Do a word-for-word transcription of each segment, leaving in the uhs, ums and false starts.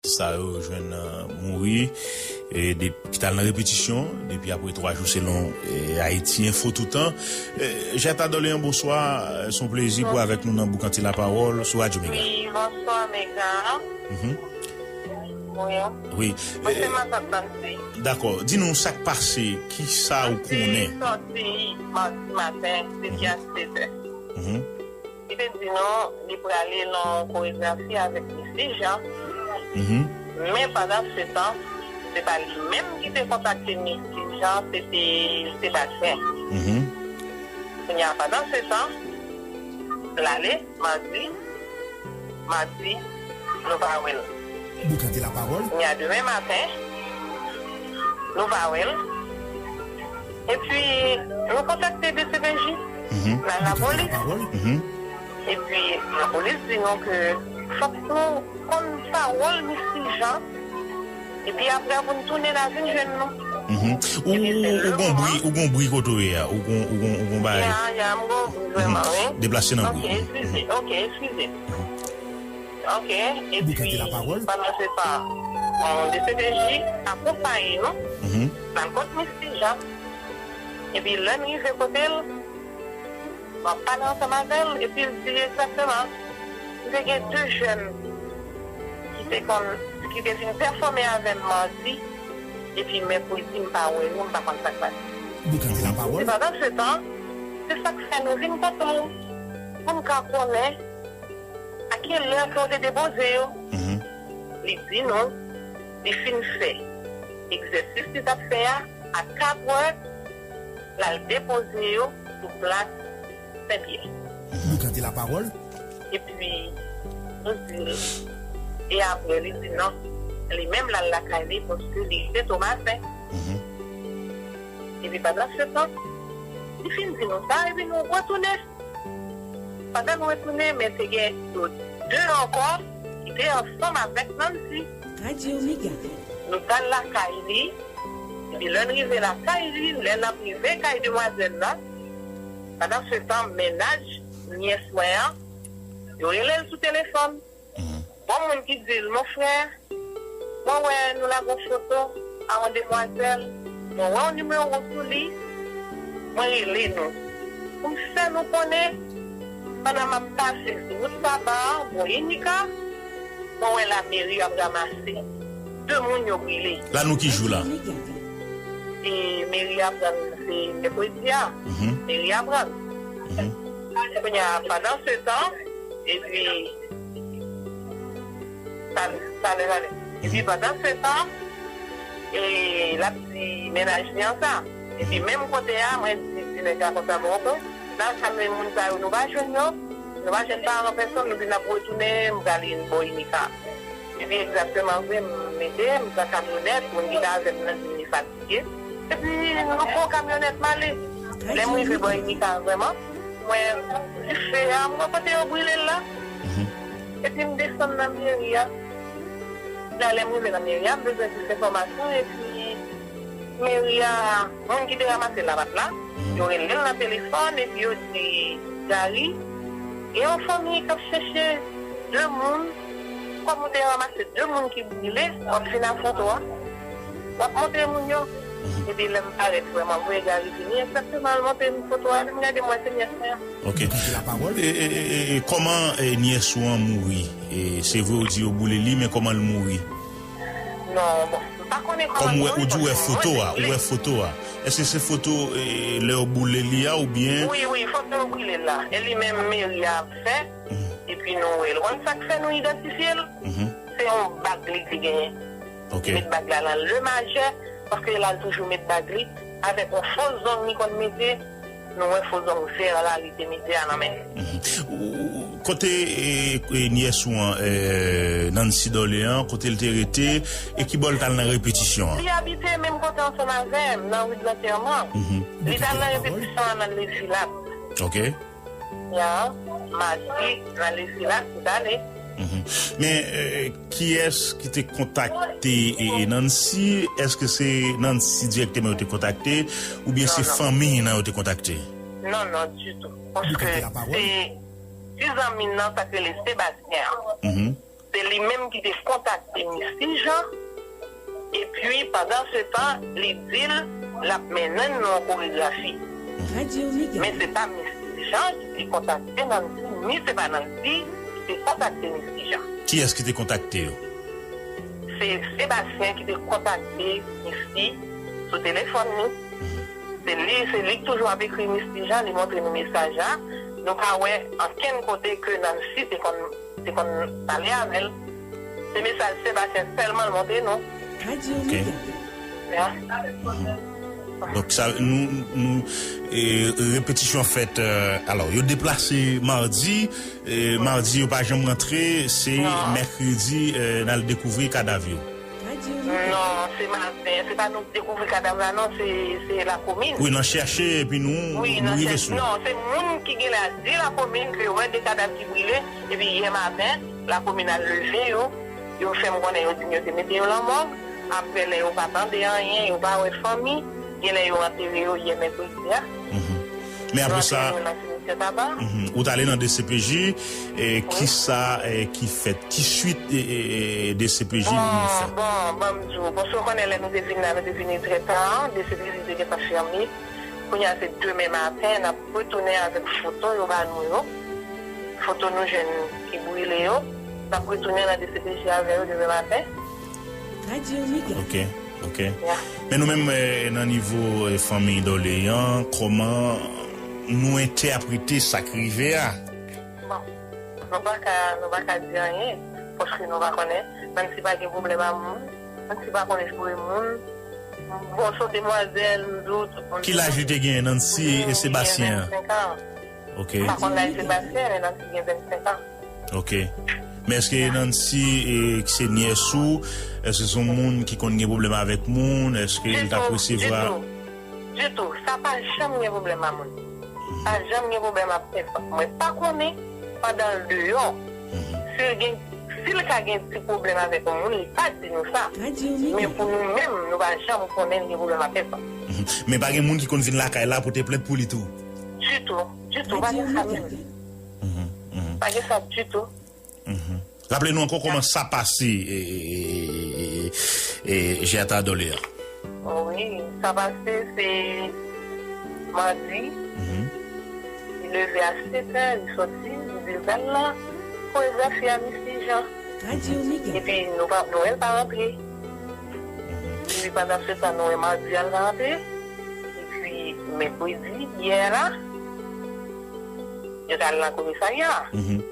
Sa yo jwenn, euh, mouri, e de, ki t al nan repetisyon depi apre twa jou, selon, e, Ayiti Enfo Toutan. E, Jèta Dòleyan, bonswa. Se yon plezi pou avèk nou nan Boukante Lapawòl sou Radyo Mega. Wi, bonswa, Mega. Mhm. Wi. Wi. Mwen se, e, matant Nancy. Dakò. Di nou sa k pase, ki sa ou konnen? Nancy sòti madi maten, depi a sèt è. Mhm. Li te di nou li prale nan koregrafi avèk Misty Jean. Mhm. Men pandan se tan, se pa li menm ki te kontakte Misty Jean, se te Sebastien. Mhm. Kounye a, pandan se tan, l ale, madi, madi, nou pa wè l. Boukante Lapawòl. Kounye a, demen maten, nou pa wè l. Epi, nou kontakte D C P J, mhm, nan lapolis. Mhm. Epi, lapolis di nou ke fòk nou konn pawòl Misty Jean. Epi apre, pou n tounen la vin jwenn nou. Mhm. Ou, epi se ou, ou gon bri, ou gon bri kote w ye a. Ou gon, ou gon, ou gon bagay. Ya, ya, m gon bri vrèman, wi. Deplase nan bri. Ok, eskize, ok, eskize. Ok, epi, pandan se tan, bon, D C P J akonpaye nou, mhm, nan kot Misty Jean. Epi lè n rive kote l, m ap pale ansanm avè l, epi l di egzakteman, m te gen de jèn ki te konn, ki te vin pèfòme avè m madi, epi mèkredi, m pa wè yo, m pa konn sa k pase. Boukante Lapawòl. E pandan se tan, se sa k fè nou vin kote w, pou n ka konnen a ki lè ke w te depoze yo. Mhm. Li di nou, li fin fè egzèsis li t ap fè a, a kat è, l al depoze yo sou plas Senpyè. Boukante Lapawòl. Epi, nou di l, e apre, li di non, li menm l al lakay li, paske li se Tomasen. Mhm. Epi pandan se tan, li fin di nou sa, epi nou retounen. Pandan nou retounen, men te gen de ankò ki te ansanm avèk Nancy. Radyo Mega. Nou t al lakay li, epi lè n rive lakay li, lè n ap rive kay demwazèl la, pandan se tan, mennaj nyès mwen an, yo rele l sou telefòn. Mhm. Gon moun ki di l, mon frè, mwen wè nou lage yon foto a yon demwazèl, mwen wè yon nimewo sou li, mwen rele nou. Pou m fè nou konnen, pandan m ap pase sou wout Saba a, bò Inika, mwen wè lameri ap ranmase de moun yo brile. La nou ki jou la? E meri a pran se mèkredi a. Mhm. Meri a pran. Mhm. Kounye a, pandan se tan, epi, talè, talè, talè. Epi pandan se tan, e, l ap di mennaj li an sa. Epi menm kote a, mwen di ti nèg la konsa, bon, ok, nan sa, men moun sa yo, nou pa jwenn yo, nou pa jwenn paran pèsonn, nou di n ap retounen, m prale bò Inika. Epi egzakteman vre, m mete, m pran kamyonèt, moun ki t avè m nan di m li fatige. Epi nou pran kamyonèt m ale. Lè m rive bò Inika vrèman, mwen, dife a, m wè kote yo brile l la. Mhm. Epi m desann nan meri a. La, lè m rive nan meri a, m bezwen plis enfòmasyon, epi meri a, moun ki te ranmase l la pa t la. Mhm. Yo rele l nan telefòn, epi yo di, Gary, gen yon fanmi k ap chèche de moun, kòm ou te ranmase de moun ki brile, w ap vin a foto a, w ap montre moun yo. Mhm. Epi lè m parèt vrèman vre, Gary vini, egzakteman, l montre m foto a, lè m gade, m wè se nyès mwen an. Ok. E, e, e, e, e kòman, e, nyès ou an mouri? E, se vre ou di yo boule li, men kòman l mouri? Non, bon, m pa konnen kòman l mouri, paske mwen se mwen ki boule. Kòm ou wè, ou di ou wè foto a, ou wè foto a. Èske se foto, e, lè yo boule li a, oubyen? Wi, wi, foto yo brile la. E li menm meri a ap fè, mhm, epi nou wè l. Ou konn sa k fè nou idantifye l? Mhm. Se yon bag li te genyen. Ok. Li met bag la nan le majè, paske l al toujou met bag li, avèk yon fo zong li konn mete, nou wè fo zong vè la li te mete a nan men l. Mhm. Ou, ou, kote, e, e, nyès ou an, e, Nancy Dorlean, kote l te rete, e ki bò l t al nan repetisyon an? Li abite menm kote ansanm avè m, nan ri de lantèman. Mhm. Li t al nan repetisyon an nan Lezilat. Ok. Ya, madi, nan Lezilat, li t ale. Mhm. Men, e, kiyès ki te kontakte, e, e, Nancy? Èske se Nancy dirèkteman yo te kontakte, oubyen se fanmi nan yo te kontakte? Non, non, ditou. Paske se ti zanmi nan, sa k rele Sebastyen an. Mhm. Se li menm ki te kontakte Misty Jean. Epi, pandan se tan, li di l l ap mennen n nan yon koregrafi. Men se pa Misty Jean ki te kontakte Nancy, ni se pa Nancy ki te kontakte Misty Jean. Kiyès ki te kontakte yo? Se Sebastien ki te kontakte Misty sou telefòn li. Se li, se li k toujou ap ekri Misty Jean, li montre nou mesaj la. Nou pa wè ankenn kote ke Nancy te konn, te konn pale avè l. Se mesaj Sebastien sèlman l montre nou. Ok. Ya. Donk sa, nou, nou, e, repetisyon fèt, e, alò, yo deplase madi, e, madi yo pa janm rantre, se mèkredi, e, n al dekouvri kadav yo. Non, se maten, se pa nou k dekouvri kadav la, non, se, se lakomin. Wi, nan chèche, epi nou, wi, nou nan rive chèche sou. Non, se moun ki genlè di lakomin ke yo wè de kadav ki brile, epi yè maten, lakomin al leve yo, yo fè m konnen yo di m yo te mete yo lan mòg, apre lè yo pa tande anyen, yo pa wè fanmi, genlè yo antere yo yè mèkredi a. Men apre sa, mhm, ou t ale nan D C P J, e kisa, e, ki fèt? Ki swit, e, e, e, D C P J vin fè? Bon, bon, ban m di w, paske w konnen lè nou te vin la, nou te vini trè ta, D C P J te gentan fèmen. Kounye a se demen maten, n ap retounen avèk foto yo ba nou yo. Foto nou jwenn ki brile yo. N ap retounen nan D C P J avè yo demen maten. Ok, ok. Men nou menm, eh, nan nivo, eh, fanmi Dorlean, kòman nou entèprete sa k rive a? Bon, nou pa ka, nou pa ka di anyen, paske nou pa konnen. Nancy pa gen pwoblèm a moun, Nancy pa konnen joure moun. Bon, se yon demwazèl, m di w, tout moun... Ki laj li te genyen, Nancy e Sebastien an? Li gen vennsenk an. Ok. M pa konn laj Sebastien, men Nancy gen vennsenk an. Ok. Men èske Nancy, e, ki se nyès ou, èske se yon moun ki konn gen pwoblèm avèk moun? Èske l t ap resevwa? Ditou, ditou. Ditou. Sa pa janm gen pwoblèm a moun. Pa janm gen pwoblèm ap fè. Mwen pa konnen pandan l deyò. Si l gen, si l ka gen ti pwoblèm avèk yon moun, li pa di nou sa. Men pou nou menm, nou pa janm konnen l gen pwoblèm ap fè. Men pa gen moun ki konn vin lakay la pote plent pou li tou? Ditou, ditou. Pa gen sa menm. Pa gen sa ditou. Raple nou ankò kòman sa pase, e, e, e, e, e, Jata Dorlean. Wi, sa pase se madi. Li leve a sèt è, li sòti, li di l pral nan koregrafi a Misty Jean. Epi nou pa, nou wè l pa rantre. Epi pandan se tan, nou wè madi a l rantre. Epi mèkredi, yè la, yo t al nan komisarya.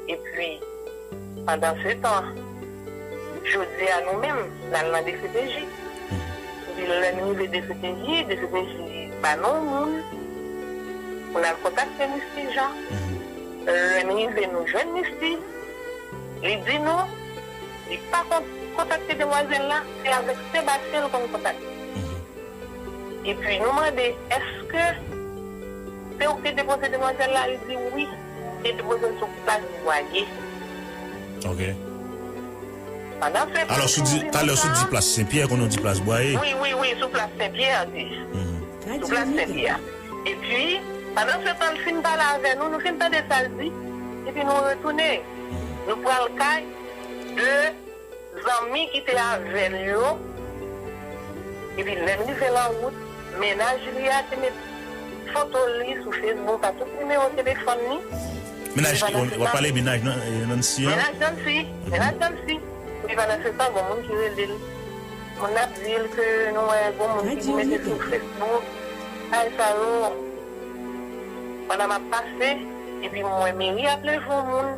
Epi pandan se tan, jodi a nou menm, n al nan D C P J. Epi lè n rive D C P J, D C P J ba nou moun pou n al kontakte Misty Jean. Lè n rive, nou jwenn Misty. Li di nou, li pa konn kontakte demwazèl la, se avèk Sebastien l konn kontakte. Epi nou mande, èske se ou ki te depoze demwazèl la? Li di wi, li te depoze l sou plas Bwaye. Ok. Pandan se tan, alò, sou di, talè sou di plas Senpyè, konnen w di plas Bwaye? Wi, wi, wi, sou plas Senpyè, di. Sou plas Senpyè. Epi, pandan se tan, l fin pale avè nou, nou fin tande sa l di, epi nou retounen. Nou pral kay de zanmi ki te avè l yo. Epi lè m rive lan wout, mennaj li a te met foto li sou Facebook ak tout nimewo telefòn li. Mennaj ki, w ap pale mennaj nan, eh, Nancy an? Mennaj Nancy. Mennaj Nancy. Epi pandan se tan, gon moun ki rele l. Moun nan ap di l ke nou wè gon moun ki mete sou Facebook. Ay sa yo. Pandan m ap pase, epi m wè meri ap leve yon moun.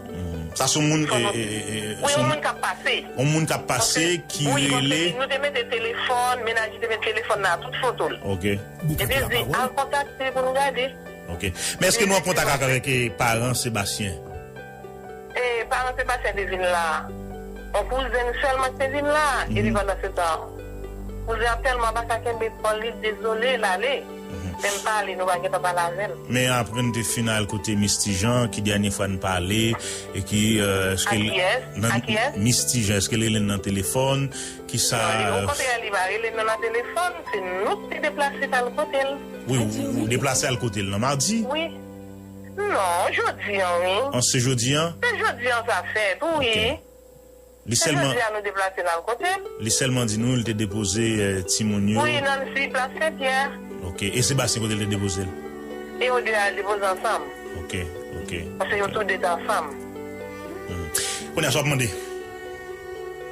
Sa se yon moun, e, e, e, e, wi, yon moun k ap pase. Yon moun k ap pase ki rele. Nou te mete telefòn, mennaj li te mete telefòn nan, tout foto l. Ok. Epi l di, al kontakte pou nou gade. Ok. Men èske nou an kontak avèk, e, paran Sebastien? E, paran Sebastien te vin la. Yon kouzen sèlman ki te vin la. Epi pandan se tan, kouzen an tèlman pa ka kenbe kò l, li dezole, l ale. Menm pale, nou pa gentan pale avè l. Men apre n te fin al kote Misty Jean, ki dènye fwa n pale, e ki, eh, èske l... A kiyès? A kiyès? Misty Jean, èske l rele n nan telefòn? Kisa... Non, li, okontrè, li pa rele nou nan telefòn, se nou ki te deplase t al kote l. Wi, ou, ou deplase al kote l nan madi? Wi. Non, jodi an, wi. An, se jodi an? Se jodi an sa fèt, wi. Ok. Li sèlman, jodi a nou deplase n al kote l. Li sèlman di nou li te depoze eh, timoun yo. Wi, Nancy, Plas Senpyè. Ok, e Sebastien kote l te depoze l? E yo de a depoze ansanm. Ok, ok. Paske yo tou de te ansanm. Hmm. Kounye a sa w ap mande?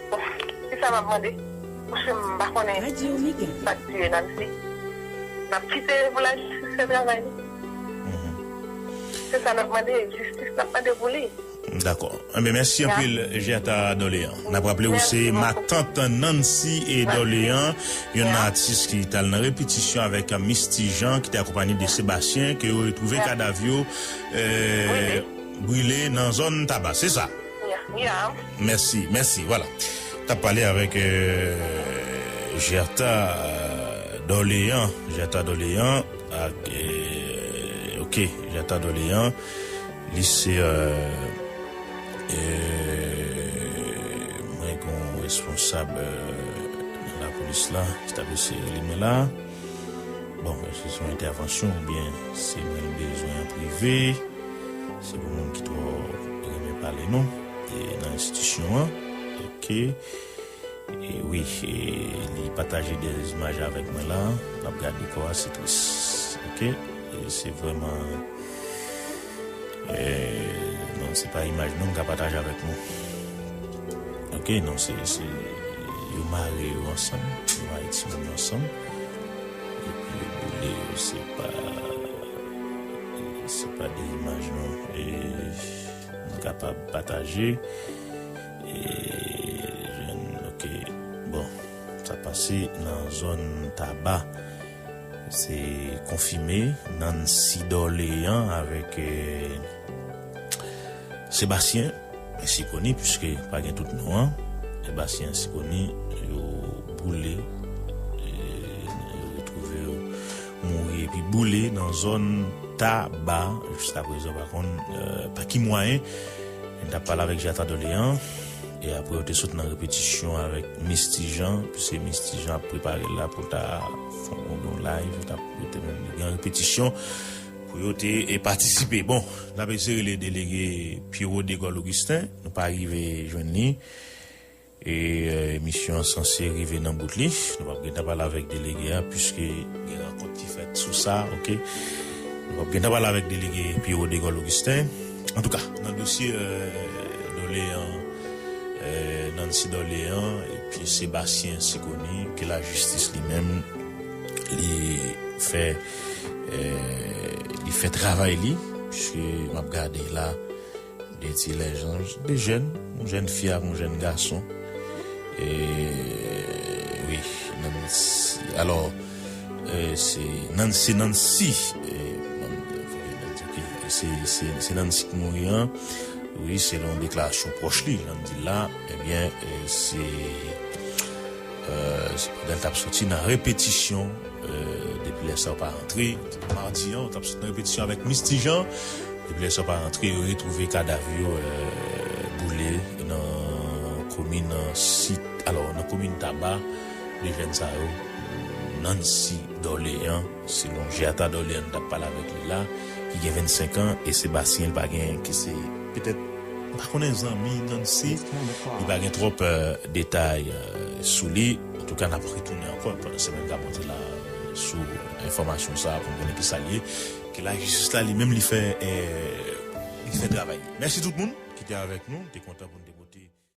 Bon, ki sa m ap mande? Paske m pa konnen sa k tiye Nancy. N ap kite pou lajistis fè travay li. Se sa n ap mande, jistis n ap mande pou li. Dakò. Enben, mèsi anpil, Gertha Dorléan. N ap raple w se matant Nancy e Dorléan, yon atis ki t al nan repetisyon avèk Misty Jean, ki te akonpanye de Sebastien, ke yo retwouve kadav yo eh, brile nan zòn Taba. Se sa? Mèsi, mèsi. Vwala. T ap pale avèk eh, Gertha eh, Dorléan. Gertha Dorléan. Ak, eh, ok, Gertha Dorléan. Li se eh, eh, mwen gen yon responsab eh, nan lapolis la ki t ap eseye rele mwen la. Bon, èske se yon entèvansyon oubyen se mwen l bezwen an prive? Se pou moun ki twò renmen pale non e nan enstitisyon an. Ok. E wi, e li pataje de imaj avèk mwen la. N ap gade kò a, se tris. Ok. E se vrèman eh, non, se pa imaj non m ka pataje avèk nou. Ok, non, se, se yo mare yo ansanm, yo mare timoun yo ansanm. Epi yo boule yo, se pa se pa de imaj non. E m kapab pataje. E jwenn, ok. Bon, sa pase nan zòn Taba. Se konfime Nancy Dorléan avèk eh, Sebastien Siconi, piske pa gen tout non an. Sebastien Siconi, yo boule, eh, yo retwouve yo mouri epi boule nan zòn Taba. Jiska prezan, pa konn eh, pa ki mwayen. N t ap pale avèk Gertha Dorléan. E apre, yo te sot nan repetisyon avèk Misty Jean, piske Misty Jean ap prepare l la pou l ta fè yon bon live, yo t ap, yo te menm gen repetisyon pou yo te e, patisipe. Bon, n ap eseye rele delege Pierrot Degol Augustin, nou pa rive jwenn li. E eh, emisyon an sanse rive nan bout li. Nou p ap gentan pale avèk delege a, piske gen rankont ki fèt sou sa, ok? Nou p ap gentan pale avèk delege Pierrot Degol Augustin. Antouka, nan dosye eh, Dorléan, eh, Nancy Dorléan, epi Sebastien Siconi, ke lajistis li menm, li fè, eh, li fè travay li, piske m ap gade la, de ti lèzanj, de jèn, yon jèn fi ak yon jèn gason. E, wi, Nancy. Alò, eh, se Nancy, Nancy. Eh, ok, se, se, se Nancy ki mouri an. Wi, selon deklarasyon pwòch li, jan di la, ebyen, eh, se, eh, se pandan l t ap soti nan repetisyon, eh, depi lè sa yo pa rantre, madi an, yo t ap soti nan repetisyon avèk Misty Jean, depi lè sa yo pa rantre, yo retwouve kadav yo, eh, boule nan komin Sit, alò, nan komin Taba, de jèn sa yo, Nancy Dorléan, selon Gertha Dorléan, n t ap pale avèk li la, ki gen vennsenk an, e Sebastien, li pa gen, ki se, petèt, m pa konnen zanmi Nancy, li pa gen twòp eh, detay eh, sou li. Antouka, n ap retounen ankò pandan semèn k ap vini la eh, sou enfòmasyon sa a pou n konnen ki sa l ye. Ke lajistis la, li menm, li fè, eh, li fè travay li. Mèsi tout moun ki te avèk nou. Te kontan pou n te